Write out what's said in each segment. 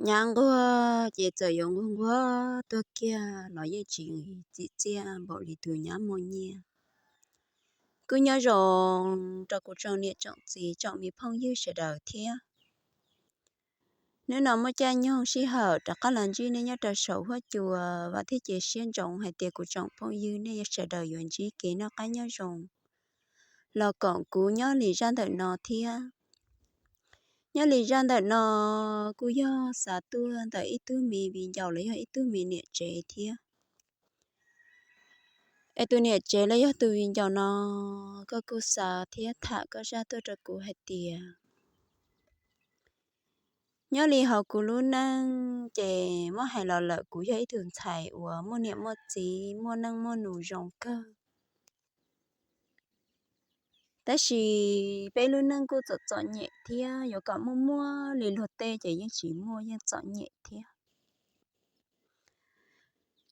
Nyab nquag ces txawm yuav nquag nquag tuag kiag los yeej tsis txim txiaj npaum li tus nyab muaj nyiaj. Kuj nyob zoo rau kuv tsoom niam tsoom txiv tsoom me phooj ywg sawv daws thiab. Hnub no muaj caij nyoog sij hawm rov qab los ntsib nej nyob rau saum huab cua, vam thiab cia siab ntsoov hais tias kuv tsoom phooj ywg nej sawv daws yuav ntsib kev noj qab nyob zoo los koom kuv nyob li zaj ntawm no thiab. Nyob li zaj ntawm no kuj yog xav tuaj ntawm ib tug me viv ncaus los yog ib tug me niam tsev thiab. Es tus niam tsev los yog tus viv ncaus no, koj kuj xav thiab tham koj zaj tuaj rau kuv hais tias, nyob li hauv kuv lub neej ces muab hais los lawm kuv yog ib tug ntxhais uas muaj niam muaj txiv muaj neej muaj nus zoo kawg. Tab sis peb lub neej kuj txom txom nyem thiab, yuav kom muaj muaj li luag tej ces yeej tsis muaj, yeej txom nyem thiab.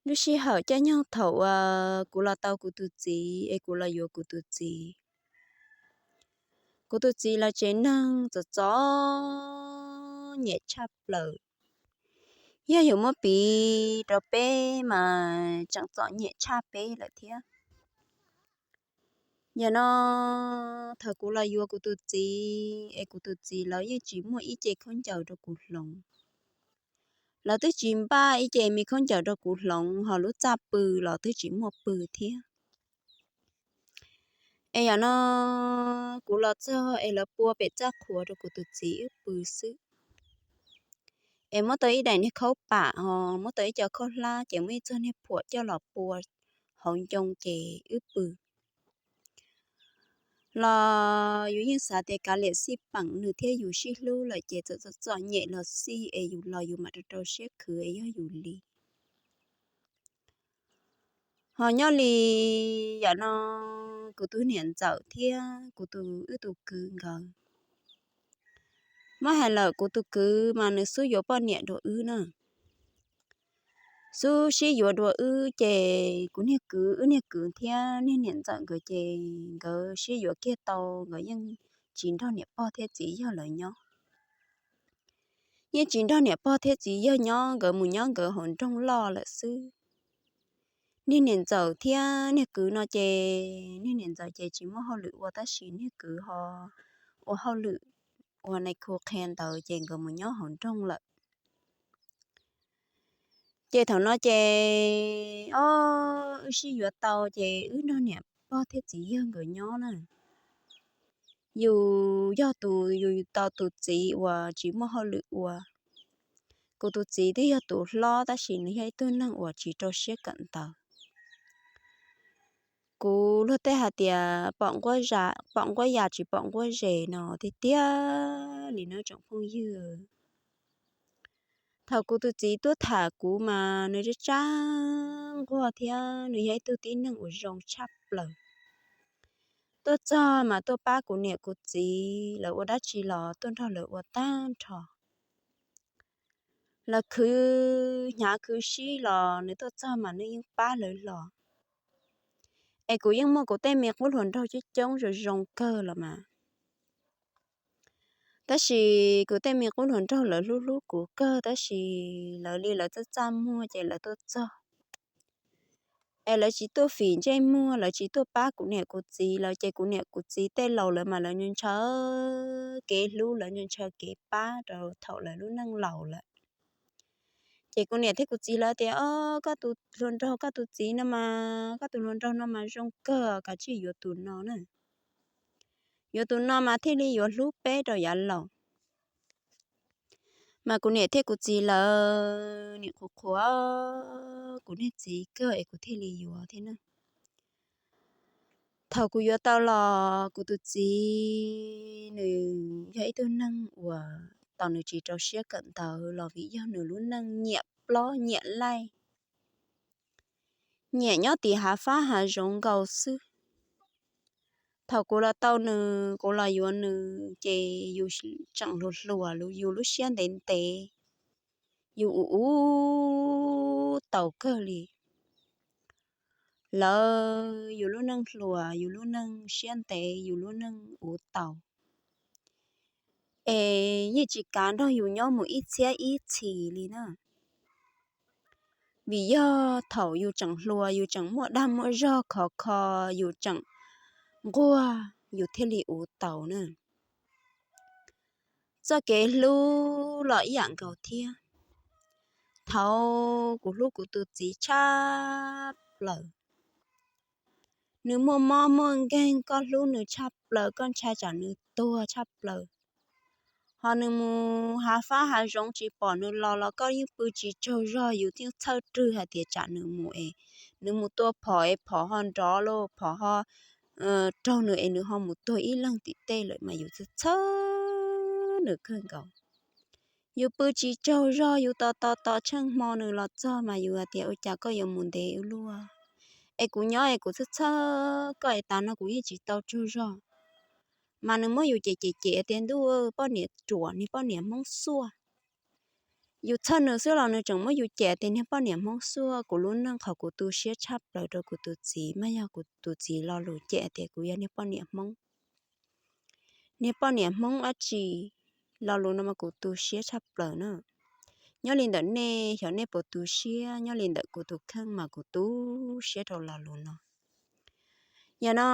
Lub sij hawm caij nyoog thaum uas kuv los tau kuv tus txiv es kuv los yuav kuv tus txiv, kuv tus txiv lawv tsev neeg txom txom nyem tshaj plaws. Yog yuav muab piv rau peb mas tseem txom nyem tshaj peb lawm thiab. Yam no thaum kuv los yuav kuv tus txiv es kuv tus txiv lawv yeej tsis muaj ib ce khaub ncaws rau kuv hloov. Lawv twb tsis npaj ib ce me khaub ncaws rau kuv hloov, ho lub txaj pw los twb tsis muaj pw thiab. Es yam no kuv los txog es lawv pua pem txaj qhua rau kuv tus txiv wb pw xwb. Es muab tau ib daim niag khaub pam ho muab tau ib co khaub hlab ces muab ib txog niag phuam coj los pua hauv ncoo ces wb pw. Los yus yeej xav tias kav liam xij peem nws thiab yus sib hlub lawm ces txawm txom txom nyem los xij es yus los yus mam rau rau siab khwv es yog yus li. Ho nyob li yam no kuv tus niam ntxawm thiab kuv tus wb tus kwv nkawd, muab hais lawm kuv tus kwv mas nws xub yuav poj niam dua wb na. Xub sib yuav dua wb ces kuv niag kwv, wb niag kwv thiab niag niam ntxawm nkawd ces nkawd sib yuav kiag tau, nkawd yeej tsis nrog niam pog thiab txiv yawg lawv nyob. Yeej tsis nrog niam pog thiab txiv yawg nyob, nkawd mus nyob nkawd hauv nroog loj lawm xwb. Niag niam ntxawm thiab niag kwv no ces niag niam ntxawm ces tsis muaj hauj lwm ua tab sis niag kwv ho ua hauj lwm ua nais khu qhia ntawd ces nkawd mus nyob hauv nroog lawm. Ces thaum no ces ob wb sib yuav tau ces wb nrog niam pog thiab txiv yawg nkawd nyob na. Yus yog tus, yus tau tus txiv uas tsis muaj hauj lwm ua. Kuv tus txiv twb yog tus hlob tab sis nws yog ib tug neeg uas tsis rau siab kawm ntawv. Kuv luag tej hais tias pom nquab ya tsis pom nquab zes no tiag tiag li no tsoom phooj ywg. Thaum kuv tus txiv tuaj tham kuv mas nws tsab tsab nquag thiab nws yog ib tug tib neeg uas zoo tshaj plaws. Tuaj txog mas tuaj pab kuv niam kuv txiv lawv ua dab tsi los tuaj nrog lawv ua tag nrho. Lawv khwv hnyav khwv sib los nws tuaj txog mas nws yeej pab lawv los. Es kuv yeej muaj kuv tej me qub hluas nraug coob coob zoo zoo kawg los mas. Tab sis kuv tej me qub hluas nraug lawv hlub hlub kuv kawg tab sis lawv li lawv txaj txaj muag ces lawv tuaj txog es lawv tsis tuaj fim ntsej muag, lawv tsis tuaj pab kuv niam kuv txiv lawv ces kuv niam kuv txiv tej laus lawv mas lawv ntshaw kev hlub, lawv ntshaw kev pab rau thaum lawv lub neej laus lawm. Ces kuv niam thiab kuv txiv lawv tias, o, koj tus hluas nraug koj tus txiv no mas, koj tus hluas nraug no mas zoo kawg, kav tsij yuav tus no na. Yuav tus no mas thiaj li yuav hlub peb rau yav laus. Mas kuv niam thiab kuv txiv lawv nim qhuav qhuas kuv niag txiv kawg es kuv thiaj li yuav thiab na. Thaum kuv yuav tau los kuv tus txiv nws yog ib tug neeg uas tau nws tsis rau siab kawm ntawv los vim yog nws lub neej nyiam plob nyiam laij, nyiam nyob tim hav fab hav zoov nkaus xwb. Thaum kuv los tau nws, kuv los yuav nws ces yus tseem hluas hluas, yus lub siab ntev ntev, yus ua ua tau kawg li. Lawv yus lub neej hluas, yus lub neej siab ntev, yus lub neej ua tau. es yeej tsis kav nrog yus nyob mus ib txhiab ib txhis li na. Vim yog thaum yus tseem hluas yus tseem muaj dag muaj zog khov kho, yus tseem nquag yus thiaj li ua tau na. Txoj kev hlub los ib yam nkaus thiab. Thaum kuv hlub kuv tus txiv tshaj plaws, nws muaj mob muaj nkeeg, koj hlub nws tshaj plaws, koj ntshai tsam nws tuag tshaj plaws, ho nws mus hav fab hav zoov tsis pom nws los los koj yeej pw tsis tsaug zog, yus yeej txhawj rwg hais tias tsam nws mus es nws mus tua phom es phom ho nrov los phom ho raug nws es nws ho mus tuag ib leeg tim tej lawm mas yus txhawj txhawj nws kawg nkaus. Yus pw tsis tsaug zog, yus tos tos tos tsheej hmo nws los txog mas yus hais tias ua cas koj yuav mus ntev ua luaj, es kuv nyob es kuv txhawj txhawj koj es tas no kuv yeej tsis tau tsaug zog. Mas nws muab yus cem cem cem tias ntuj, poj niam ruam, niag poj niam Hmoob xuaj. Yus txhawj nws xwb los nws tseem muab yus cem tias niag poj niam Hmoob xuaj. Kuv lub neej qhov kuv tu siab tshaj plaws rau kuv tus txiv mas yog kuv tus txiv lo lus cem tias kuv yog niag poj niam Hmoob. Niag poj niam Hmoob dab tsi, lo lus no mas kuv tu siab tshaj plaws na. Nyob li ntawm nej, xyov nej puas tu siab, nyob li ntawm kuv tus kheej mas kuv tu siab rau lo lus no. Yog no,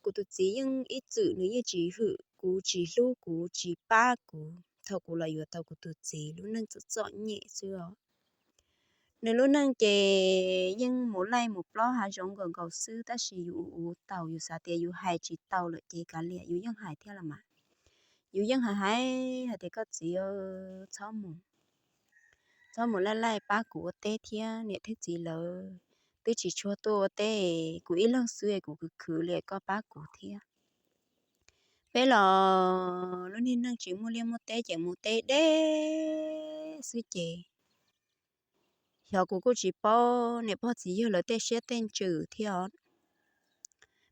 kuv tus txiv yeej ib txwm nws yeej tsis hwm kuv, tsis hlub kuv, tsis pab kuv. Thaum kuv los yuav tau kuv tus txiv, lub neej txom txom nyem xwb os. Nws lub neej ces yeej mus laij mus plob hav zoov nkaus nkaus xwb, tab sis yus ua tau, yus xav tias yus hais tsis tau lawm ces kav liam, yus yeej hais thiab los mas. Yus yeej hais hais hais tias koj txiv, txhob mus, txhob mus laij laij, pab kuv ua teb thiab, niam thiab txiv lawv twb tsis tshua tuaj ua teb, kuv ib leeg xwb kuv khwv khwv li, koj pab kuv thiab. Peb los lub niag neej tsis muaj liaj muaj teb ces mus teb deb xwb ces xyov, kuv kuj tsis paub niam pog txiv yawg lawv tej siab tej ntsws thiab os.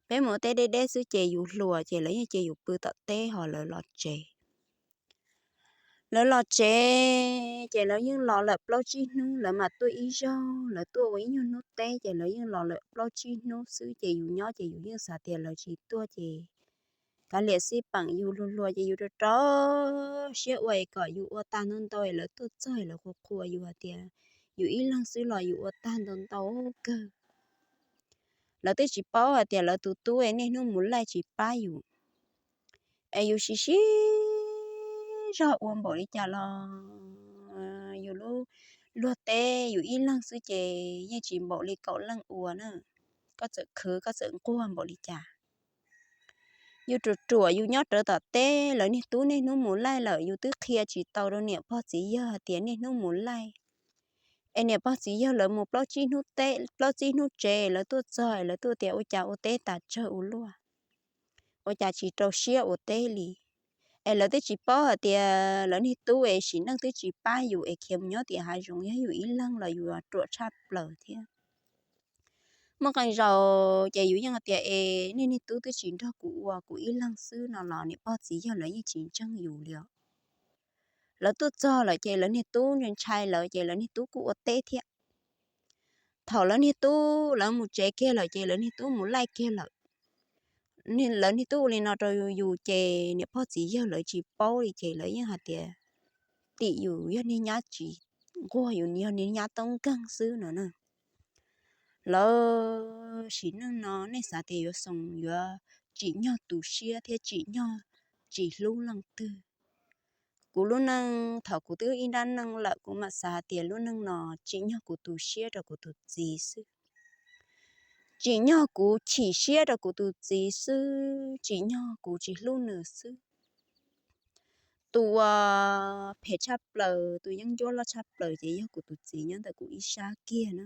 Peb mus teb deb deb xwb ces yus hluas ces lawv yeej cia yus pw tom teb ho lawv los tsev. Lawv los tsev ces lawv yeej los lawm plaub tsib hnub, lawv mam tuaj ib zaug, lawv tuaj ua ib nyuag hnub teb ces lawv yeej los lawm plaub tsib hnub xwb ces yus nyob ces yus yeej xav tias lawv tsis tuaj ces kav liam xij peem, yus hluas hluas ces yus rau rau siab ua es kom yus ua tag ntau ntau es lawv tuaj txog es lawv qhuas qhuas yus hais tias yus ib leeg xwb los yus ua tag ntau ntau kawg. Lawv twb tsis paub hais tias lawv tus tub es niaj hnub mus laij tsis pab yus, es yus siv siv zog ua npaum li cas los yus lub luag teb yus ib leeg xwb ces yeej tsis npaum li kaum leej ua na. Koj txawm khwv koj txawm nquag npaum li cas, yus ruam ruam yus nyob rawv tom teb, lawv niag tub niaj hnub mus laij lawm, yus twb qhia tsis tau rau niam pog txiv yawg hais tias niaj hnub mus laij. Es niam pog txiv yawg lawv mus plaub tsib hnub teb, plaub tsib hnub tsev, lawv tuaj txog lawv tuaj tias ua cas ua teb tas tsawg ua luaj, ua cas tsis rau siab ua teb li. Es lawv twb tsis paub hais tias lawv niag tub es sim neej twb tsis pab yus es khiav mus nyob tim hav zoov, yog yus ib leeg los yus ruam tshaj plaws thiab. Muaj qee zaus ces yus yeej hais tias es niag niag tub twb tsis nrog kuv ua, kuv ib leeg xwb no los niam pog txiv yawg lawv yeej tsis ntseeg yus li os. Lawv tuaj txog lawm ces lawv niag tub ntshai ntshai lawv ces lawv niag tub kuj ua teb thiab. Thaum lawv niag tub lawv mus tsev kiag lawm ces lawv niag tub mus laij kiag lawm. Lawv niag tub ua li no rau yus ces niam pog txiv yawg lawv tsis paub li ces lawv yeej hais tias tim yus yog niag nyab tsis nquag, yus yog niag nyab toob nkeeg xwb no na. Lawv sim neej no nej xav tias yuav xoo yuav tsim nyog tu siab thiab tsim nyog tsis hlub leej twg. Kuv lub neej thaum kuv twb ib nrab neej lawm kuv mam xav hais tias lub neej no tsim nyog kuv tu siab rau kuv tus txiv xwb, tsim nyog kuv chim siab rau kuv tus txiv xwb, tsim nyog kuv tsis hlub nws xwb. Tus uas phem tshaj plaws, tus yeeb ncuab loj tshaj plaws ces yog kuv tus txiv nyob ntawm kuv ib sab kiag na.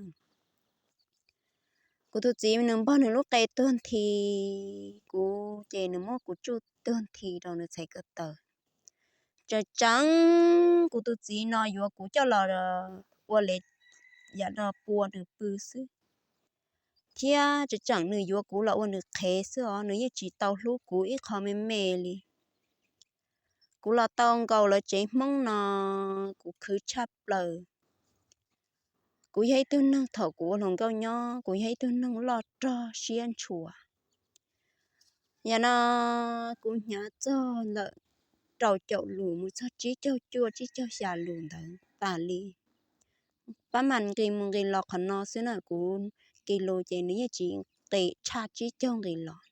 Kuv tus txiv nws npog nws lub qe tuag nthi, kuv ces nws muab kuv tsuj tuag nthi rau nws txhais ko taw. Tseem tseem kuv tus txiv no yuav kuv coj los ua li yam no pua nws pw xwb, thiab tseem tseem nws yuav kuv los ua nws qhev xwb os, nws yeej tsis tau hlub kuv ib qho me me li. Kuv los tau nkaus lawv tsev Hmoob no, kuv khwv tshaj plaws. Kuv yog ib tug neeg thaum kuv ua hluas nkauj nyob, kuv yog ib tug neeg loj rog siab ntshua. Yam no kuv hnyav txog ntawm rau caum lus mus txog tsib caug cuaj tsib caug xya lus ntawd tas li. Pab mam nqis mus nqis los qhov no xwb na, kuv kis lus ces nws yeej tsis nqis tshaj tsib caug nqis los,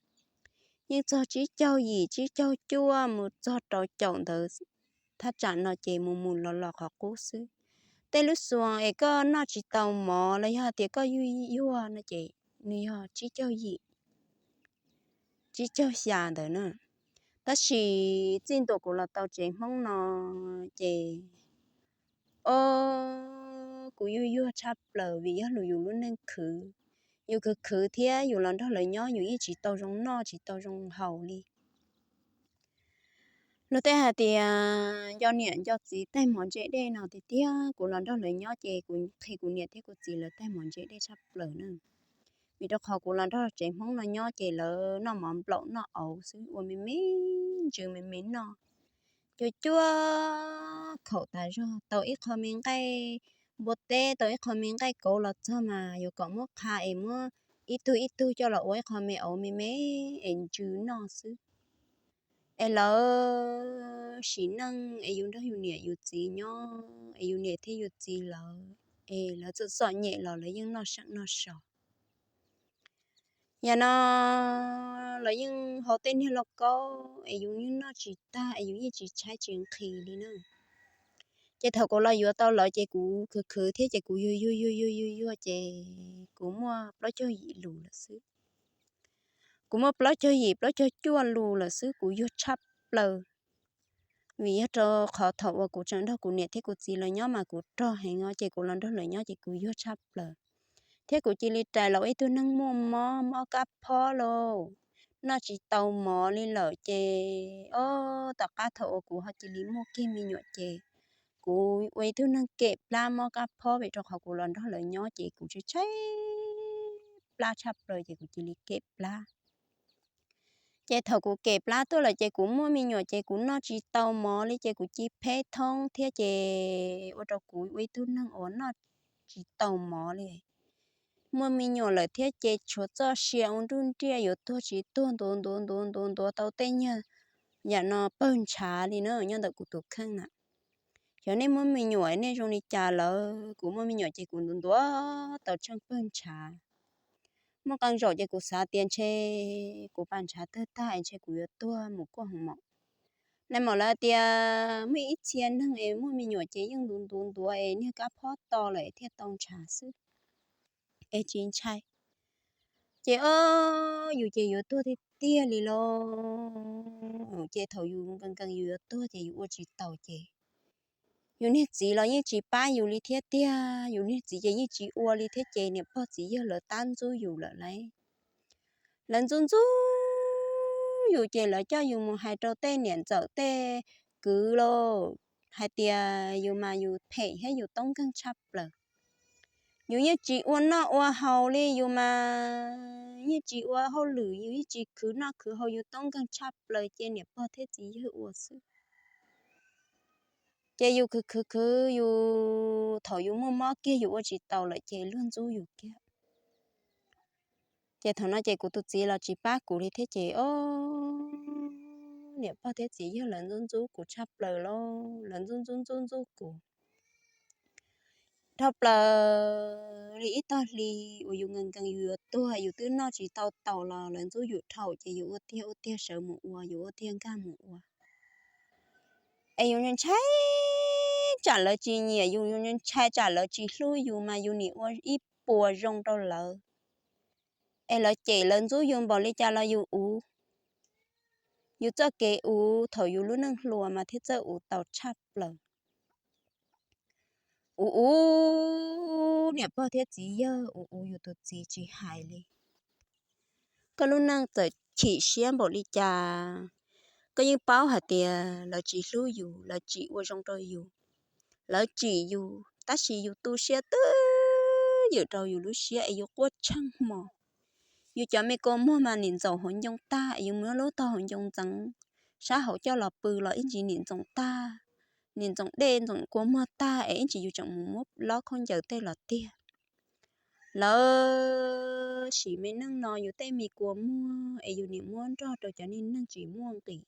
yeej txog tsib caug yim tsib caug cuaj mus txog rau caum ntawd. Thaj tsam no ces mus mus los los qhov qub xwb. Tej lub xuas es koj noj tsis tau mov los yog hais tias koj yuag yuag no ces nws yog tsib caug yim tsib caug xya ntawd na. Tab sis txij ntua kuv los tau tsev Hmoob no ces, o, kuv yuag yuag tshaj plaws vim yog lus yus lub neej khwv. Yus khwv khwv thiab yus los nrog lawv nyob yus yeej tsis tau zoo noj tsis tau zoo haus li. Luag tej hais tias nco niam nco txiv taig mov ntse dej no tiag tiag, kuv los nrog lawv nyob ces kuv qhia kuv niam thiab kuv txiv lawv taig mov ntse dej tshaj plaws na. Vim rau qhov kuv los nrog tsev Hmoob no nyob ces lawv noj mov nplaum noj auv xwb, ua me me ntsws me me noj. Cuag cuag khaum tas zog, tau ib qho me nqaij npua teb, tau ib qho me nqaij kauv los txog mas yuav kom muab qha es muab ib tug ib tug coj los ua ib qho me auv me me es ntsws noj xwb. Es lawv sim neej es yus nrog yus niam yus txiv nyob es yus niam thiab yus txiv lawv es lawv txom txom nyem los lawv yeej noj seem noj so. Yam no lawv yeej hau tej niag lauj kaub es yus yeej noj tsis tag es yus yeej tsis tshaib tsis nqhis li na. Ces thaum kuv los yuav tau lawv ces kuv khwv khwv thiab ces kuv yuag yuag yuag yuag yuag yuag ces kuv muaj plaub caug yim lus lawm xwb. Kuv muaj plaub caug yim plaub caug cuaj lus lawm xwb, kuv yuag tshaj plaws. Vim yog rau qhov thaum uas kuv tseem nrog kuv niam thiab kuv txiv lawv nyob mas kuv rog heev os, ces kuv los nrog lawv nyob ces kuv yuag tshaj plaws. Thiab kuv cia li rais los ua ib tug neeg muaj mob, mob kab phob lauj, noj tsis tau mov li lawm ces, o, tom qab thaum uas kuv ho cia li muaj kiag me nyuam ces kuv ua ib tug neeg kem plab mob kab phob, vim rau qhov kuv los nrog lawv nyob ces kuv tshaib tshaib plab tshaj plaws ces kuv cia li kem plab. Ces thaum kuv kem plab tuaj lawm ces kuv muaj me nyuam ces kuv noj tsis tau mov li ces kuv ci pheb thoob thiab ces ua rau kuv ua ib tug neeg uas noj tsis tau mov li. Muaj me nyuam lawm thiab ces tshuav txoj sia ua nruj nriaj yuav tuag tsis tuag, ntuav ntuav ntuav ntuav ntuav tau tej nyuag yam no pawg ntshav li na nyob ntawm kuv tus kheej na. Xyov nej muaj me nyuam nej zoo li cas lawm, kuv muaj me nyuam ces kuv ntuav ntuav tau tsheej pawg ntshav. Muaj qee zaum ces kuv xav tias ntshe kuv pas ntshav tawg tag es ntshe kuv yuav tuag mus kuaj hoo maum. Nais maum lawv tias muaj ib txhia neeg es muaj me nyuam ces yeej ntuav ntuav ntuav es niag kab phob to lawm thiaj tau ntshav xwb, es tsis ntshai. Ces o, yus ces yuav tuag tiag tiag li lauj. Ces thaum yus nkees nkees yus yuav tuag ces yus ua tsis taus ces yus niag txiv los yeej tsis pab yus li thiab tiag, yus niag txiv ces yeej tsis ua li thiab ces niam pog txiv yawg lawv tab ntxub yus lawm lauj. Lawv ntxub ntxub yus ces lawv coj yus mus hais rau tej niam ntxawm tej kwv lauj, hais tias yus mas yus phem thiab yus toob nkeeg tshaj plaws. Yus yeej tsis ua noj ua haus li, yus mas yeej tsis ua hauj lwm, yus yeej tsis khwv noj khwv haus, yus toob nkeeg tshaj plaws ces niam pog thiab txiv yawg ua xwb. Ces yus khwv khwv khwv yus, thaum yus muaj mob kiag yus ua tsis taus lawm ces luag ntxub yus kiag. Ces thaum no ces kuv tus txiv los tsis pab kuv li thiab ces o, niam pog thiab txiv yawg lawv ntxub ntxub kuv tshaj plaws lauj, lawv ntxub ntxub ntxub ntxub kuv dhau plaws li ib tog hli uas yus nkees nkees yus yuav tuag, yus twb noj tsis tau taus los lawv ntxub yus dhau ces yus ua tiag ua tiag sawv mus ua, yus ua tiag nkag mus ua. Es yus ntshai tsam lawv tsis nyiam yus, yus ntshai tsam lawv tsis hlub yus mas yus nim ua ib puas zoo rau lawv. Es lawv cem lawv ntxub yus npaum li cas los yus uv. Yus txoj kev uv thaum yus lub neej hluas mas thiaj txawj uv tau tshaj plaws. Uv uv niam pog thiab txiv yawg, uv uv yus tus txiv tsis hais li. Koj lub neej txawm chim siab npaum li cas, koj yeej paub hais tias lawv tsis hlub yus, lawv tsis ua zoo rau yus. Lawv tsim yus tab sis yus tu siab twb ywm rau yus lub siab es yus quaj tsheej hmo. Yus cov me kua muag mas nim ntxoov hauv ncoo tag es yus muab lub tog hauv ncoo ntxeev sab hauv coj los pw los ib ntsis nim ntxoov tag, nim ntxoov dej ntxoov kua muag tag es ib ntsis yus tseem mus muab lob khaub ncaws tej los tiag. Lawv sim me neej no yus tej me kua muag es yus nim muab nrog rau cov niag neeg tsis muaj nqis,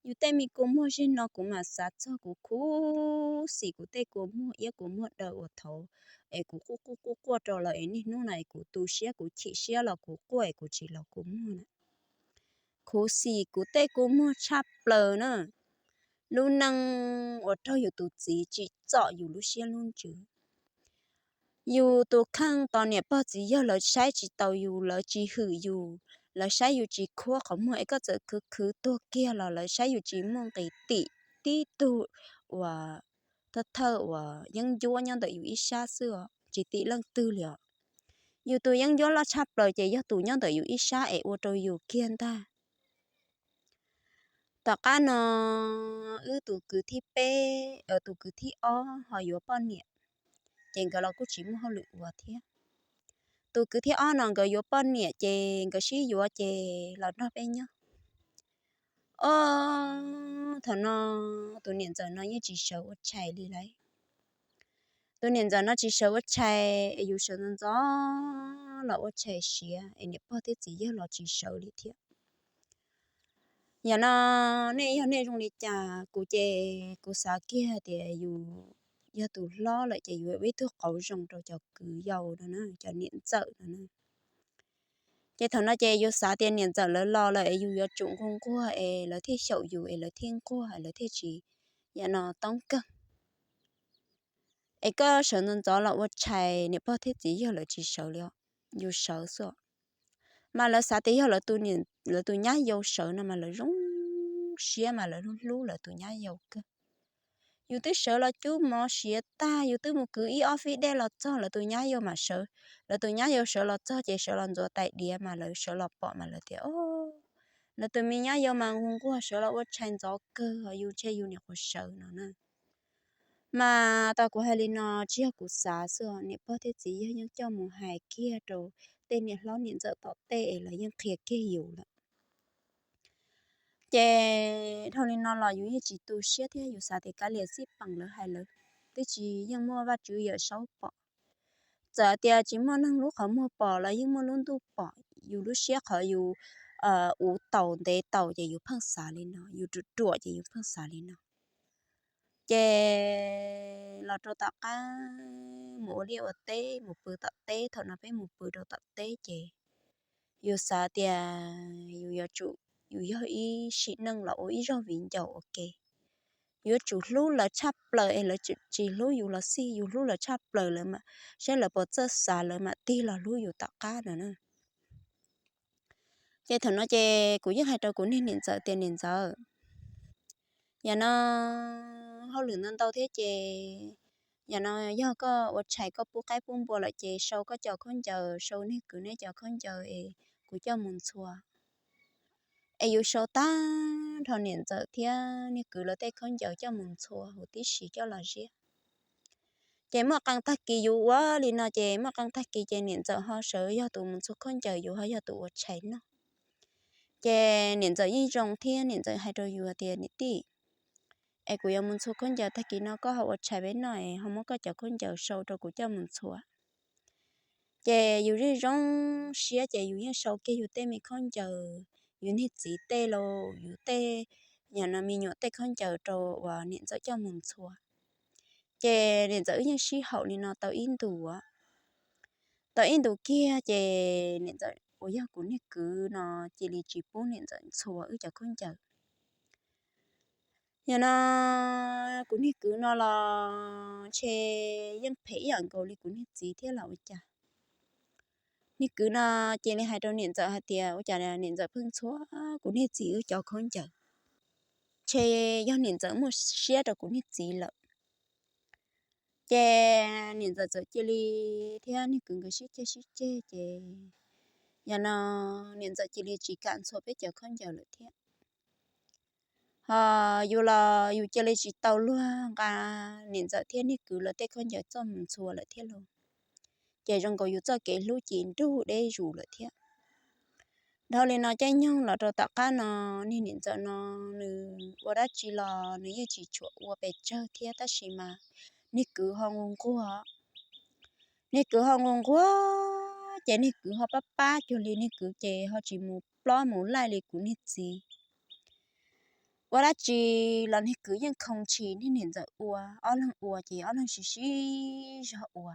Yus tej me kua muag zig no kuv mam xav txog kuv khuv xim kuv tej kua muag iab kua muag daw uas thaum es kuv quaj quaj quaj quaj rau lawm es niaj hnub no es kuv tu siab kuv chim siab los kuv quaj es kuv tsis los kua muag na. Khuv xim kuv tej kua muag tshaj plaws na. Lub neej uas raug yus tus txiv tsim txom yus lub siab lub ntsws. Yus tus kheej tos niam pog txiv yawg lawv saib tsis taus yus, lawv tsis hwm yus, lawv saib yus tsis khuab qhov muag es koj txawm khwv khwv tuag kiag los lawv saib yus tsis muaj nqis, tim tib tug uas thawj thawj uas yeeb ncuab nyob ntawm yus ib sab xwb os, tsis tim leej twg li os. Yus tus yeeb ncuab loj tshaj plaws ces yog tus nyob ntawm yus ib sab es ua rau yus kiag ntag. Tom qab no wb tus kwv thib peb, tus kwv thib ob ho yuav poj niam, ces nkawd los kuj tsis muaj hauj lwm ua thiab. Tus kwv thib ob no nkawd yuav poj niam ces nkawd sib yuav ces los nrog peb nyob. Os, thaum no tus niam ntxawm no yeej tsis sawv ua tshais li lauj. Tus niam ntxawm no tsis sawv ua tshais es yus sawv ntxov ntxov los ua tshais siav es niam pog thiab txiv yawg los tsis sawv li thiab. Yam no nej yog nej zoo li cas? Kuv ces kuv xav kiag tias yus yog tus hlob lawm ces yus ua ib tug qauv zoo rau cov kwv yau no na, cov niam ntxawm no na. Ces thaum no ces yus xav tias niam ntxawm lawv los lawm es yus yuav tsum nquag nquag es lawv thiaj xyaum yus es lawv thiaj nquag es lawv thiaj tsis yam no toob kawg. Es koj sawv ntxov ntxov los ua tshais niam pog thiab txiv yawg lawv tsis sawv li os, yus sawv xwb os. Mas lawv xav tias yog lawv tus nyab yau sawv no mas lawv zoo siab mas lawv hlub hlub lawv tus nyab yau kawg. Yus twb sawv los cub mov siav tag, yus twb mus kwv ib ob fib dej los txog lawv tus nyab yau mas sawv, lawv tus nyab yau sawv los txog ces sawv los ntxuav tais diav mas lawv sawv los pom mas lawv tias, o, lawv tus me nyab yau mas nquag nquag sawv los ua tshais ntxov kawg, yus ntshe yus niam qhuav sawv no na. Mas tau kuv hais li no tsis yog kuv xav xwb, niam pog thiab txiv yawg yeej coj mus hais kiag rau tej niam hlob niam ntxawm tom tej es lawv yeej qhia kiag yus lawm. Ces dhau li no los yus yeej tsis tu siab thiab yus xav tias kav liam xij peem lawv hais lawv twb tsis yeej muaj Vajtswv Yawmsaub pom. Txawm tias tsis muaj neeg lub qhov muag pom los yeej muaj lub ntuj pom. Yus lub siab qhov yus uv taus ntev taus ces yus pheej xav li no, yus ruam ruam ces yus pheej xav li no. Ces los rau tom qab mus ua liaj ua teb mus pw tom teb, thaum no peb mus pw rau tom teb ces yus xav tias yus yuav tsum, yus yog ib sim neej los ua ib zaug viv ncaus ua ke. Yuav tsum hlub lawv tshaj plaws es lawv tsis hlub yus los xij, yus hlub lawv tshaj plaws lawv mam, saib lawv puas txawj xav lawv mam tig los hlub yus tom qab no na. Ces thaum no ces kuv yeej hais rau kuv niag niam ntxawm tias niam ntxawm, yam no hauj lwm ntau ntau thiab ces yam no yog koj ua tshais koj pub qaib pub npua lawm ces sau koj cov khaub ncaws, sau niag kwv neb cov khaub ncaws es kuv coj mus ntxhua. Es yus sau tag nrho niam ntxawm thiab niag kwv lawv tej khaub ncaws coj mus ntxhua huv tib si coj los ziab. Ces muaj qee tag kis yus ua li no ces muaj qee tag kis ces niam ntxawm ho sawv yog tus mus ntxhua khaub ncaws, yus ho yog tus ua tshais noj. Ces niam ntxawm yeej zoo thiab niam ntxawm hais rau yus tias niam tij, es kuv yuav mus ntxhua khaub ncaws, tag kis no koj ho ua tshais peb noj es ho muab koj cov khaub ncaws sau rau kuv coj mus ntxhua. Ces yus yeej zoo siab ces yus yeej sau kiag yus tej me khaub ncaws, yus niag txiv tej los yus tej, yam no me nyuam tej khaub ncaws rau uas niam ntxawm coj mus ntxhua. Ces niam ntxawm wb yeej sib haum li no tau ib ntus, tau ib ntus kiag ces niam ntxawm uas yog kuv niag kwv no cia li tsis pub niam ntxawm ntxhua wb cov khaub ncaws. Yam no kuv niag kwv no los ntshe yeej phem ib yam nkaus li kuv niag txiv thiab los ua cas. Niag kwv no cia li hais rau niam ntxawm hais tias ua cas niam ntxawm pheej ntxhua kuv niag txiv wb cov khaub ncaws, ntshe yog niam ntxawm muaj siab rau kuv niag txiv lawm. Ces niam ntxawm txawm cia li thiab niag kwv nkawd sib ceg sib ceg ces yam no niam ntxawm cia li tsis kam ntxhua peb cov khaub ncaws lawm thiab. Ho yus los yus cia li tsis tau luag nqa niam ntxawm thiab niag kwv lawv tej khaub ncaws coj mus ntxhua lawm thiab lauj. Ces zoo nkaus yus txoj kev hlub ces nrug deb zus lawm thiab. Dhau li no caij nyoog los rau tom qab no, niag niam ntxawm no nws ua dab tsi los nws yeej tsis tshua ua pes tsawg thiab, tab sis mas niag kwv ho nquag nquag. Niag kwv ho nquag nquag ces niag kwv ho pab pab cuag li, niag kwv ces ho tsis mus plob mus laij li kuv niag txiv. ua dab tsi los niag kwv yeej khoo tshis niag niam ntxawm ua, ob leeg ua ces ob leeg sib sib zog ua.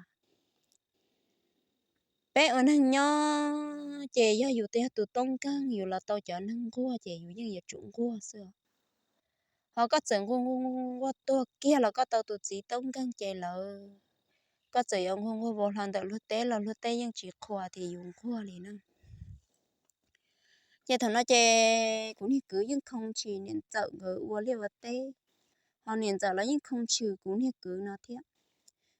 Peb ua neeg nyob ces yog yus yog tus toob nkeeg, yus los tau cov neeg nquag ces yus yeej yuav tsum nquag xwb. Ho koj txawm nquag nquag nquag tuag kiag los koj tau tus txiv toob nkeeg ces lawv, koj txawm yuav nquag nquag vau hlo ntawm luag teb los luag teb yeej tsis qhuas tias yus nquag li na. Ces thaum no ces kuv niag kwv yeej khoo tshis niam ntxawm nkawd ua liaj ua teb, ho niam ntxawm los yeej khoo tshis kuv niag kwv no thiab.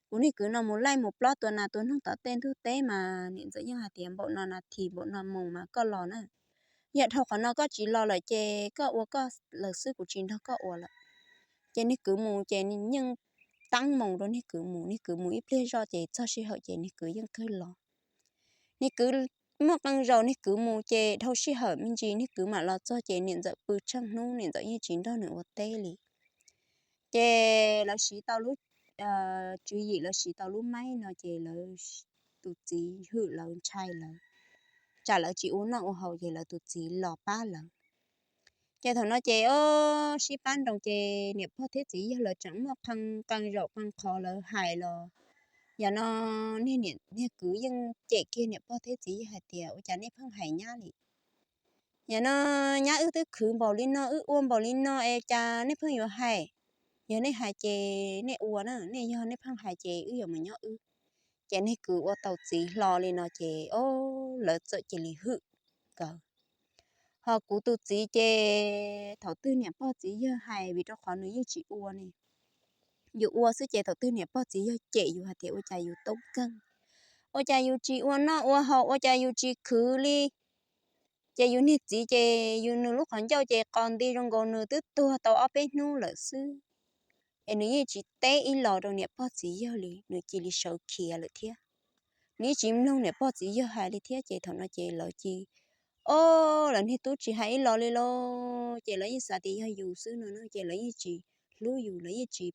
Kuv niag kwv no mus laij mus plob tua nas tua noog tom tej ntug teb mas niam ntxawm yeej hais tias npaum no nas this npaum no moos mas koj los na. Yog dhau qhov no koj tsis los lawm ces koj ua koj lawm xwb, kuv tsis nrog koj ua lawm. Ces niag kwv mus ces yeej teeb moos rau niag kwv mus, niag kwv mus ib pliag zoj ces txog sij hawm ces niag kwv yeej kawg los. Niag kwv muaj qee zaus niag kwv mus ces dhau sij hawm me ntsis niag kwv mam los txog ces niam ntxawm pw tsheej hnub niam ntxawm yeej tsis nrog nws ua teb li. Ces lawv siv tau lub tswv yim, lawv siv tau lub maib no ces lawv, tus txiv hwm lawv ntshai lawv, tsam lawv tsis ua noj ua haus ces lawv tus txiv los pab lawv. Ces thaum no ces o, sib pab nroos ces niam pog thiab txiv yawg lawv tseem muaj qee zaum qee qhov lawv hais los, yog no niag kwv yeej cem kiag niam pog thiab txiv yawg hais tias ua cas nej pheej hais nyab li? Yog no nyab wb twb khwv npaum li no, wb ua npaum li no es cas nej pheej yuav hais? Yog nej hais ces nej ua na, nej yog nej pheej hais ces wb yuav mus nyob wb. Ces niag kwv ua tau txiv hlo li no ces o, lawv txawm cia li hwm nkawd. Ho kuv tus txiv ces thaum twg niam pog txiv yawg hais, vim rau qhov nws yeej tsis ua ne, yus ua xwb ces thaum twg niam pog txiv yawg cem yus hais tias ua cas yus toob nkeeg, ua cas yus tsis ua noj ua haus, ua cas yus tsis khwv li. Ces yus niag txiv ces yus nws lub qhov ncauj ces qos nti zoo nkaus nws twb tuag tau ob peb hnub lawm xwb. Es nws yeej tsis teb ib los rau niam pog txiv yawg li, nws cia li sawv khiav lawm thiab. Nws yeej tsis mloog niam pog txiv yawg hais li thiab ces thaum no ces lawv cia, o, lawv niag tub tsis hais ib los li lauj, ces lawv yeej xav tias yog yus xwb no ces lawv yeej tsis hlub yus, lawv yeej tsis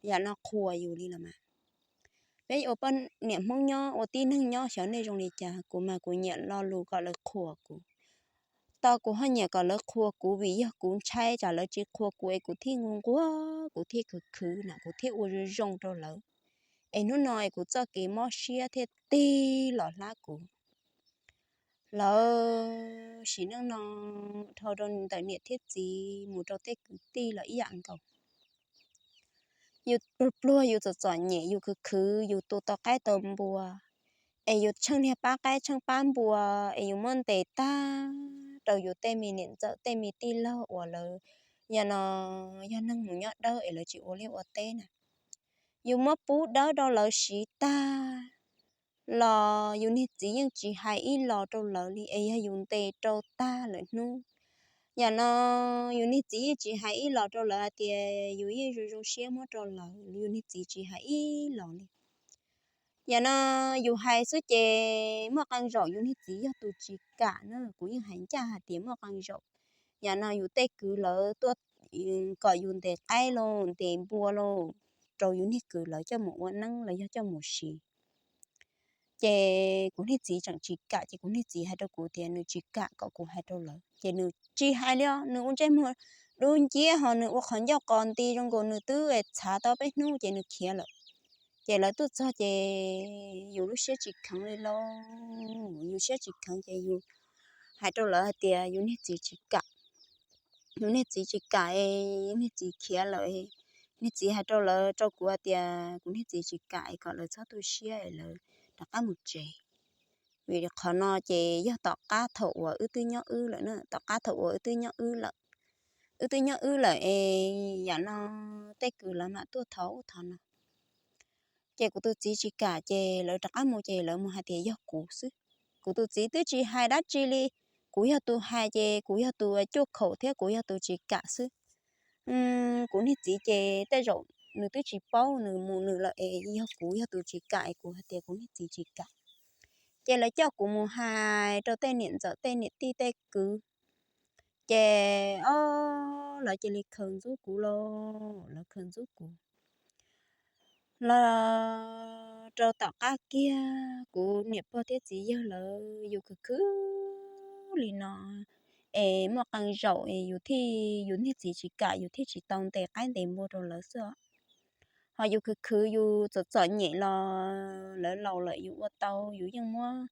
yam no qhuas yus li los mas. Peb ua poj niam Hmoob nyob ua tib neeg nyob xyov nej zoo li cas, kuv mas kuv nyiam lo lus kom lawv qhuas kuv. Tos kuv ho nyiam kom lawv qhuas kuv vim yog kuv ntshai tsam lawv tsis qhuas kuv es kuv thiaj nquag nquag, kuv thiaj khwv khwv na, kuv thiaj ua zoo zoo rau lawv. Es hnub no es kuv txoj kev mob siab thiaj tig los hlab kuv. Lawv sim neej no dhau rau ntawm niam thiab txiv mus rau tej kwv tij los ib yam nkaus. Yus pluag pluag yus txom txom nyem yus khwv khwv yus tu tau qaib tau npua, es yus tsheej niag pab qaib tsheej pab npua, es yus muab ntes tag rau yus tej me niam ntxawm tej me tij laug uas lawv yog no yog neeg mus nyob dawb es lawv tsis ua liaj ua teb na. Yus muab pub dawb rau lawv siv tag los yus niag txiv yeej tsis hais ib los rau lawv li, es yog yus ntes rau tag lawm hnub. Yam no yus niag txiv yeej tsis hais ib los rau lawv hais tias yus yeej zoo zoo siab muab rau lawv, yus niag txiv tsis hais ib los li. Yam no yus hais xwb ces muaj qee zaum yus niag txiv yog tus tsis kam na, kuv yeej hais ncaj hais tias muaj qee zaum yam no yus tej kwv lawv tuaj kom yus ntes qaib los ntes npua los rau yus niag kwv lawv coj mus ua neeb los yog coj mus siv. Ces kuv niag txiv tseem tsis kam, ces kuv niag txiv hais rau kuv tias nws tsis kam kom kuv hais rau lawv, ces nws tsis hais li os, nws ua ntsej muag dub nciab ho nws ua qhov ncauj qos nti zoo nkaus nws twb txhav tau peb hnub ces nws khiav lawm. Ces lawv tuaj txog ces yus lub siab tsis kheev li lauj, yus siab tsis kheev ces yus hais rau lawv hais tias yus niag txiv tsis kam, yus niag txiv tsis kam, yus niag txiv khiav lawm. Niag txiv hais rau lawv, rau kuv hais tias kuv niag txiv tsis kam es kom lawv txhob tu siab es lawv rov qab mus tsev. Vim qhov no ces yog tom qab thaum uas wb twb nyob wb lawm na, tom qab thaum uas wb twb nyob wb lawm, wb twb nyob wb lawm es yam no tej kwv lawv mam tuaj thov ub thov no. Ces kuv tus txiv tsis kam ces lawv rov qab mus ces lawv mus hais tias yog kuv xwb. Kuv tus txiv twb tsis hais dab tsi li, kuv yog tus hais ces kuv yog tus cuaj khaum thiab kuv yog tus tsis kam xwb. Kuv niag txiv ces tej zaum nws twb tsis paub, nws mus nws lawm es yog kuv yog tus tsis kam es kuv hais tias kuv niag txiv tsis kam. Ces lawv coj kuv mus hais rau tej niam ntxawm tej niam tij tej kwv. Ces o, lawv cia li khaws ntxub kuv lauj, lawv khaws ntxub kuv. Los rau tom qab kiag kuv niam pog thiab txiv yawg lawv yus khwv khwv li no, es muaj qee zaum es yus thiaj, yus niag txiv tsis kam, yus thiaj tsis tau ntes qaib ntes npua rau lawv xwb. Ho yus khwv khwv yus txom txom nyem los lawv laus lawm yus ua tau, yus yeej muab,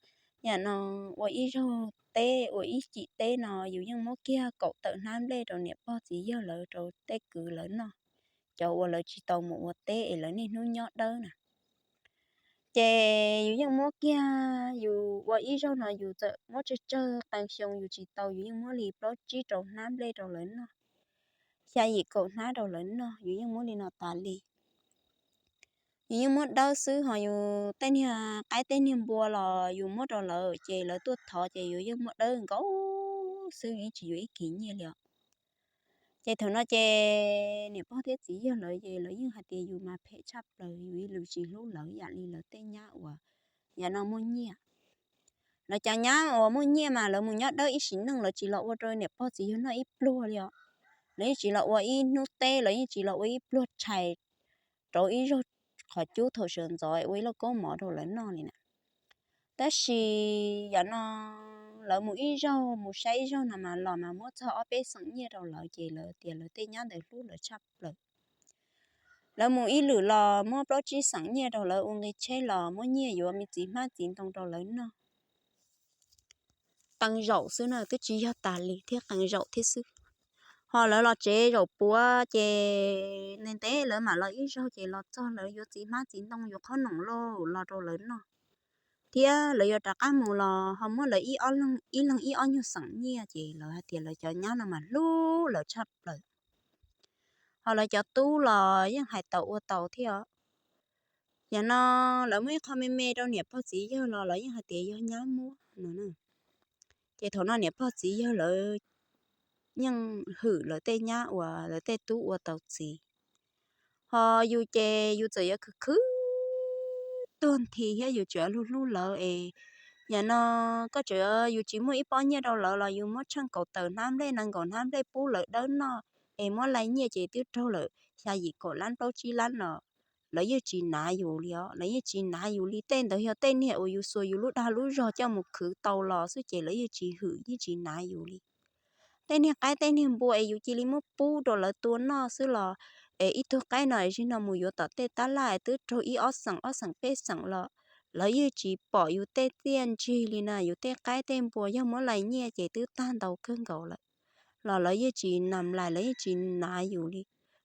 yam no, ua ib zaug teb ua ib cim teb no yus yeej muab kiag kaum tawm hnab nplej rau niam pog txiv yawg lawv rau tej kwv lawv noj, cov uas lawv tsis tau mus ua teb es lawv niaj hnub nyob dawb na. Ces yus yeej muab kiag, yus ua ib zaug no yus txawm muab tsawg tsawg qee xyoo yus tsis tau, yus yeej muab li plaub tsib rau hnab nplej rau lawv noj, xya yim kaum hnab rau lawv noj, yus yeej muab li no tas li. Yus yeej muab dawb xwb, ho yus tej niag qaib tej niag npua los yus muab rau lawv ces lawv tuaj thov ces yus yeej muab dawb nkaus xwb, yeej tsis yuav ib kis nyiaj li os. Ces thaum no ces niam pog thiab txiv yawg lawv ces lawv yeej hais tias yus mas phem tshaj plaws, yus ib lus tsis hlub lawv yam li lawv tej nyab uas yam no muaj nyiaj. Lawv cov nyab uas muaj nyiaj mas lawv mus nyob dawb ib sim neej, lawv tsis los ua rau niam pog txiv yawg noj ib pluag li os. Lawv yeej tsis los ua ib hnub teb, lawv yeej tsis los ua ib pluag tshais rau ib zaug qhov cub thaum sawv ntxov ua ib lauj kaub mov rau lawv noj li na. Tab sis yam no lawv mus ib zaug mus saib ib zaug no mas los mas muab txog ob peb xeem nyiaj rau lawv ces lawv tias lawv tej nyab ntawd hlub lawv tshaj plaws. Lawv mus ib lwm los muab plaub tsib xeem nyiaj rau lawv ua nqi tsheb los muab nyiaj yuav me txiv hmab txiv ntoo rau lawv noj. Qee zaum xwb na, twb tsis yog tas li thiab, qee zaum thiab xwb. Ho lawv los tsev zaum puav ces ntev ntev lawv mam los ib zaug ces los txog lawv yuav txiv hmab txiv ntoo yuav qhob noom lauj los rau lawv noj. Thiab lawv yuav rov qab mus los ho muab lawv ib ob leeg ib ob nyuag xeem nyiaj ces lawv hais tias lawv cov nyab no mas hlub lawv tshaj plaws. Ho lawv cov tub los yeej hais tau ua tau thiab. Yam no lawv muab ib qho me me rau niam pog txiv yawg los lawv yeej hais tias yog nyab muab no. Ces thaum no niam pog txiv yawg lawv yeej hwm lawv tej nyab uas lawv tej tub ua tau txiv. Ho yus ces yus txawm yuav khwv khwv tuag nthi thiab yus tseem hlub hlub lawv es, yam no koj tseem, yus tsis muaj ib pob nyiaj rau lawv los yus muab tsheej kaum tawm hnab nplej nees nkaum hnab nplej pub lawv dawb noj es muab laij nyiaj ces twb raug lawm xya yim kaum lab plaub tsib lab no. Lawv yeej tsis nav yus li os, lawv yeej tsis nav yus li. Tej ntawd yog tej niag uas yus xuas yus lub dag lub zog coj mus khwv tau los xwb ces lawv yeej tsis hwm yeej tsis nav yus li. Tej niag qaib tej niag npua es yus cia li muab pub rau lawv tua noj xwb los, es ib tug qaib no es zig no mus yuav tom tej tab laj es twb raug ib ob xeem ob xeem peb xeem los lawv yeej tsis pom yus tej txiaj ntsig li na. Yus tej qaib tej npua yog muab laij nyiaj ces twb tag ntau kawg nkaus lawm los lawv yeej tsis nam lais, lawv yeej tsis nav yus li.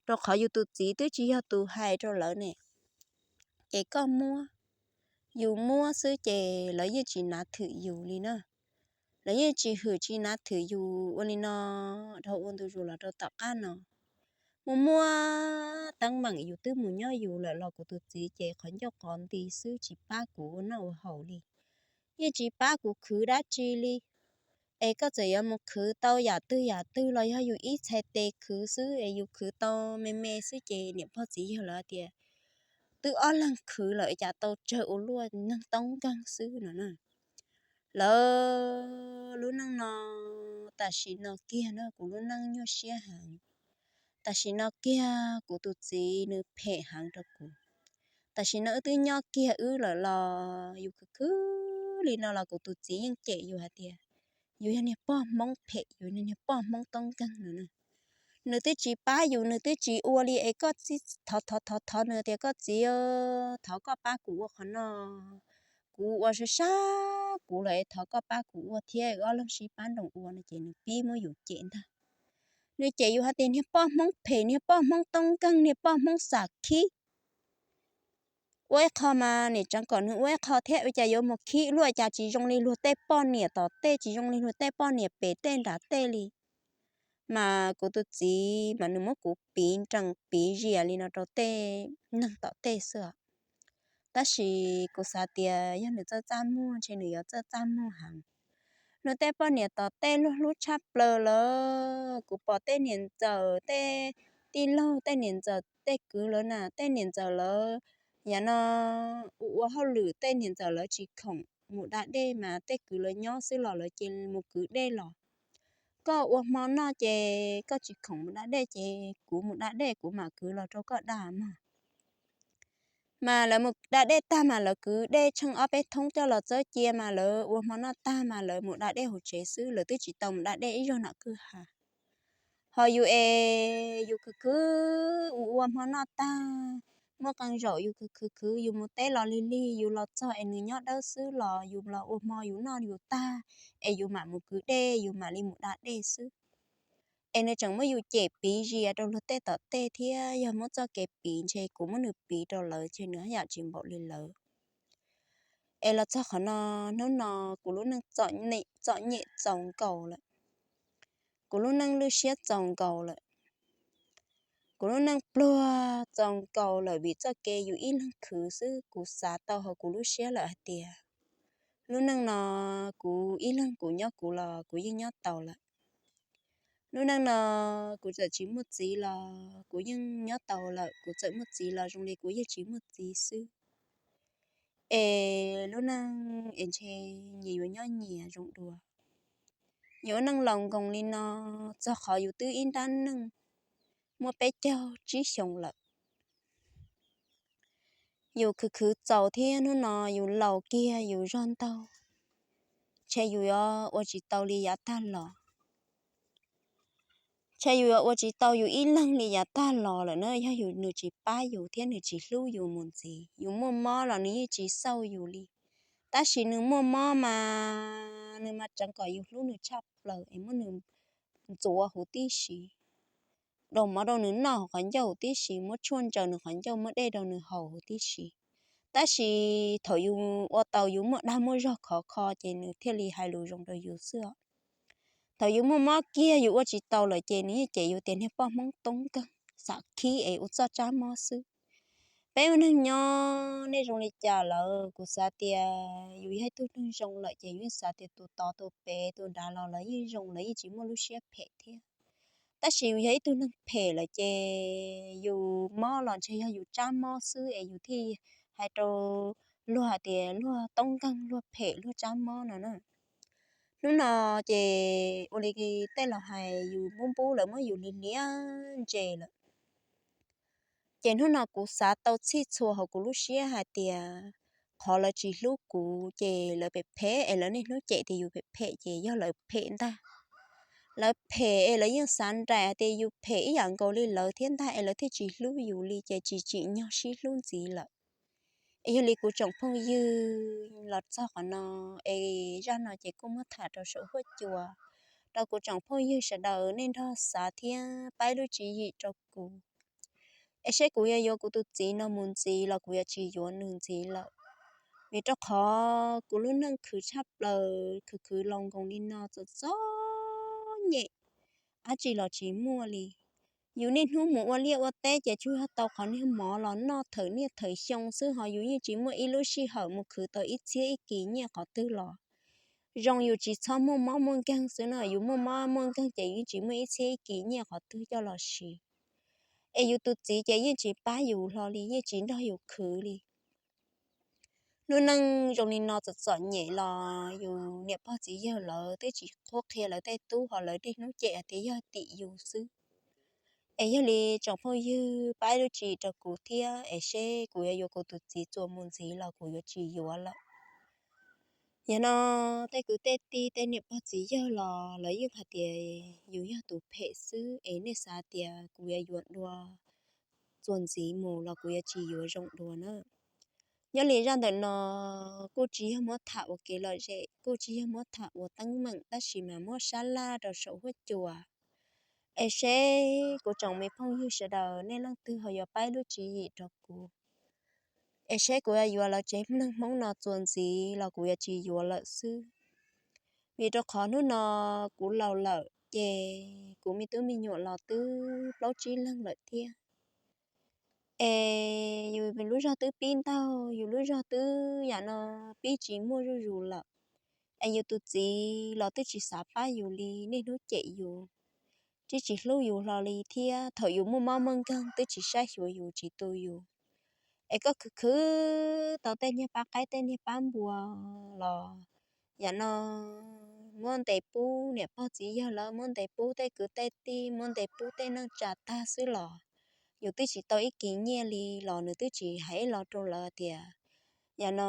Rau qhov yus tus txiv twb tsis yog tus hais rau lawv ne. Ces koj muab, yus muab xwb ces lawv yeej tsis nav thwm yus li na. Lawv yeej tsis hwm tsis nav thwm yus ua li no dhau ua ntu zus los rau tom qab no. Muaj muaj teeb meem yus twb mus nyob yus lawm los kuv tus txiv ces qhov ncauj qhov nti xwb tsis pab kuv ua noj ua haus li, yeej tsis pab kuv khwv dab tsi li. Es koj txawm yuav mus khwv tau yam twg yam twg los yog yus ib txhais tes khwv xwb es yus khwv tau me me xwb ces niam pog txiv yawg lawv tias twb ob leeg khwv lawm cas tau tsawg ua luaj neeg toob nkeeg xwb no na. Lawv lub neej no tam sim no kiag na kuv lub neej nyuaj siab heev. Tam sim no kiag kuv tus txiv nws phem heev rau kuv. Tam sim no wb twb nyob kiag wb lawm los yus khwv khwv li no los kuv tus txiv yeej cem yus hais tias yus yog niag pog hmoob phem, yus yog niag pog hmoob toob nkeeg no na. Nws twb tsis pab yus, nws twb tsis ua li es koj txib thov thov thov thov nws tias koj txiv, thov koj pab kuv ua qhov no, kuv ua sab sab kuv lawm es thov koj pab kuv ua thiab, wb ob leeg sib pab nroos ua no ces nws pib muab yus cem ntag. Nws cem yus hais tias niag poj Hmoob phem, niag poj Hmoob toob nkeeg, niag poj Hmoob xam khib. Ua ib qho mas nim tseev kom nws ua ib qho thiab, ua cas yuav mus khib luaj, cas tsis zoo li luag tej poj niam tom tej, tsis zoo li luag tej poj niam pem tej nram tej li. Mas kuv tus txiv mas nws muab kuv piv nrees piv zias li no rau tej neeg tom tej xwb. Tab sis kuv xav tias yog nws txawj txaj muag ntshe nws yuav txawj txaj muag heev. Nws tej poj niam tom tej luag hlub tshaj plaws lawm. Kuv pom tej niam ntxawm tej tij laug, tej niam ntxawm tej kwv lawv na, tej niam ntxawm lawv yam no ua ua hauj lwm, tej niam ntxawm lawv tsis khoom mus da dej mas tej kwv lawv nyob xwb los lawv cia mus kwv dej los. Koj ua hmo noj ces koj tsis khoom mus da dej ces kuv mus da dej kuv mam kwv los rau koj da mog. Mas lawv mus da dej tag mas lawv kwv dej tsheej ob peb thoob coj los txawb cia mas lawv ua hmo noj tag mas lawv mus da dej hauv tsev xwb, lawv twb tsis tau mus da dej ib zaug nram kwj ha. Ho yus es yus khwv khwv ua ua hmo noj tag, muaj qee zaum yus khwv khwv khwv yus mus teb los lig lig, yus los txog es nws nyob dawb xwb los yus los ua hmo yus noj yus tag, es yus mam mus kwv dej, yus mam li mus da dej xwb. Es nws tseem muab yus cem piv zias rau luag tej tom tej thiab, yog muab txoj kev piv ntshe kuv muab nws piv rau lawv ces nws haj yam tsis npaum li lawv. Es los txog qhov no, hnub no kuv lub neej txom nyem txaus nkaus lawm. Kuv lub neej lwj siab txaus nkaus lawm. Kuv lub neej pluag txaus nkaus lawm vim txoj kev yus ib leeg khwv xwb. Kuv xav tau hauv kuv lub siab lawm hais tias lub neej no kuv ib leeg kuv nyob kuv los kuv yeej nyob tau lawm. Lub neej no kuv txawm tsis muaj txiv los kuv yeej nyob tau lawm, kuv txawm muaj txiv los zoo li kuv yeej tsis muaj txiv xwb. Es lub neej es ntshe nyias yuav nyob nyias zoo dua. Yus ua neej laus nkoos li no, txog qhov yus twb ib nrab neej muaj peb caug tsib xyoos lawm. Yus khwv khwv txaus thiab hnub no yus laus kiag yus zog ntaug, ntshe yus yuav ua tsis tau li yav tag los. Ntshe yus yuav ua tsis tau yus ib leeg li yav tag los lawm na, yog yus, nws tsis pab yus thiab nws tsis hlub yus mus ntxiv. Yus muaj mob los nws yeej tsis xauj yus li, tab sis nws muaj mob mas nws mas tseev kom yus hlub nws tshaj plaws es muab nws ntxuav huv tib si, daus mov rau nws noj qhov ncauj huv tib si, muab tshuaj ntsaws nws qhov ncauj, muab dej rau nws haus huv tib si. Tab sis thaum yus ua tau yus muaj dag muaj zog khov kho ces nws thiaj li hais lus zoo rau yus xwb os. Thaum yus muaj mob kiag yus ua tsis tau lawm ces nws yeej cem yus tias niag poj Hmoob toob nkeeg, xav khib es ua txoj tsab mob xwb. Peb ua neeg nyob nej zoo li cas lawm? Kuv xav tias yus yog ib tug neeg zoo lawm ces yus yeej xav tias tus tod tus pem tus nrad los lawv yeej zoo, lawv yeej tsis muaj lub siab phem thiab. Tab sis yus yog ib tug neeg phem lawm ces yus mob los ntshe yog yus tsab mob xwb es yus thiaj hais rau luag hais tias luag toob nkeeg, luag phem, luag tsab mob no na. Hnub no ces ua li tej laus hais, yus npub npub lawv muab yus liam liam ntses lawm. Ces hnub no kuv xav tau txhij txhua hauv kuv lub siab hais tias qhov lawv tsis hlub kuv ces lawv phem phem es lawv niaj hnub cem tias yus phem phem ces yog lawv phem ntag. Lawv phem es lawv yeej xav nraim hais tias yus phem ib yam nkaus li lawv thiab ntag es lawv thiaj tsis hlub yus li ces tsis tsim nyog sib hlub ntxiv lawm. Es yog li kuv tsoom phooj ywg, los txog qhov no es zaj no ces kuj muab tham rau saum huab cua rau kuv tsoom phooj ywg sawv daws nej nrog xav thiab pab lub tswv yim rau kuv. Es seb kuv yuav yuav kuv tus txiv no mus ntxiv los kuv yuav tsis yuav nws ntxiv lawm. Vim rau qhov kuv lub neej khwv tshaj plaws, khwv khwv laus nkoos li no txom txom nyem, dab tsi los tsis muaj li. Yus niaj hnub mus ua liaj ua teb ces tsuas yog tau qhov niag mov los noj thawm niaj thawm xyoo xwb, ho yus yeej tsis muaj ib lub sij hawm mus khwv tau ib txhiab ib kis nyiaj qhov twg los. Zoo yus tsis txhob muaj mob muaj nkeeg xwb no, yus muaj mob muaj nkeeg ces yus yeej tsis muaj ib txhiab ib kis nyiaj qhov twg coj los siv. Es yus tus txiv ces yeej tsis pab yus hlo li, yeej tsis nrog yus khwv li. Lub neej zoo li no txom txom nyem los yus niam pog txiv yawg lawv twb tsis qhuab qhia lawv tej tub, ho lawv niaj hnub cem hais tias yog tim yus xwb. Es yog li tsoom phooj ywg pab ib lub tswv yim rau kuv thiab, es seb kuv yuav yuav kuv tus txiv txuas mus ntxiv los kuv yuav tsis yuav lawm. Yog no tej kwv tej tij tej niam pog txiv yawg los lawv yeej hais tias yus yog tus phem xwb, es nej xav tias kuv yuav yuav dua txuas ntxiv mus los kuv yuav tsis yuav zoo dua na. Nyob li zaj ntawm no kuj tsis yog muab tham ua kev lom zem, kuj tsis yog muab tham ua teeb meem, tab sis mas muab sab laj rau saum huab cua. Es seb kuv tsoom me phooj ywg sawv daws nej leej twg ho yuav pab lub tswv yim rau kuv, es seb kuv yuav yuav lawv tsev neeg Hmoob no txuas ntxiv los kuv yuav tsis yuav lawm xwb. Vim rau qhov hnub no kuv laus lawm ces kuv me tub me nyuam los twb plaub tsib leeg lawm thiab. Es yus lub zog twb pib ntaug, yus lub zog twb yam no pib tsis muaj zuj zus lawm. Es yus tus txiv los twb tsis xav pab yus li, niaj hnub cem yus, twb tsis hlub yus hlo li thiab. Thaum yus muaj mob muaj nkeeg twb tsis saib xyuas yus, tsis tu yus. Es koj khwv khwv tau tej niag pab qaib tej niag pab npua los yam no muab ntes pub niam pog txiv yawg lawv, muab ntes pub tej kwv tej tij, muab ntes pub tej neej tsa tag xwb los yus twb tsis tau ib kis nyiaj li los nws twb tsis hais ib los rau lawv tias yam no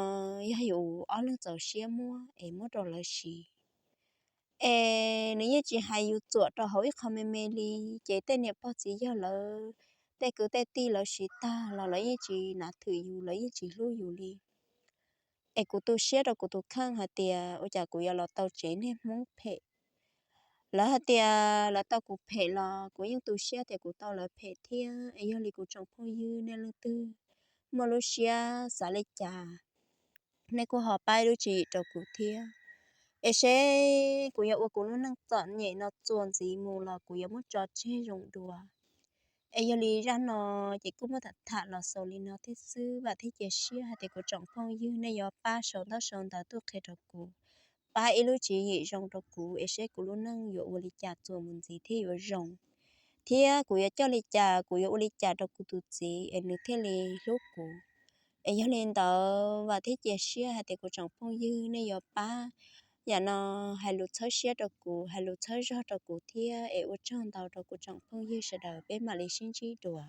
yog yus ob leeg txaus siab muab es muab rau lawv siv. Es nws yeej tsis hais yus txuam rau hauv ib qho me me li, ces tej niam pog txiv yawg lawv, tej kwv tej tij lawv siv tag los lawv yeej tsis nav thwm yus, lawv yeej tsis hlub yus li. Es kuv tu siab rau kuv tus kheej hais tias ua cas kuv yuav los tau tsev niag Hmoob phem. Lawv hais tias lawv tau kuv phem los kuv yeej tu siab tias kuv tau lawv phem thiab. Es yog li kuv tsoom phooj ywg nej leej twg muaj lub siab xav li cas, nej kuj ho pab ib lub tswv yim rau kuv thiab, es seb kuv yuav ua kuv lub neej txom nyem no txuas ntxiv mus los kuv yuav muab tso tseg zoo dua. Es yog li zaj no ces kuj muab tham tham los xaus li no thiab xwb, vam thiab cia siab hais tias kuv tsoom phooj ywg nej yuav pab sau ntaub sau ntawv tuaj qhia rau kuv, pab ib lub tswv yim zoo rau kuv es seb kuv lub neej yuav ua li cas txuas mus ntxiv thiab yuav zoo, thiab kuv yuav coj li cas, kuv yuav ua li cas rau kuv tus txiv es nws thiaj li hlub kuv. Es yog li ntawd vam thiab cia siab hais tias kuv tsoom phooj ywg nej yuav pab yam no hais lus txhawb siab rau kuv, hais lus txhawb zog rau kuv thiab. Es ua tsaug ntau rau kuv tsoom phooj ywg sawv daws, peb mam li sib ntsib dua.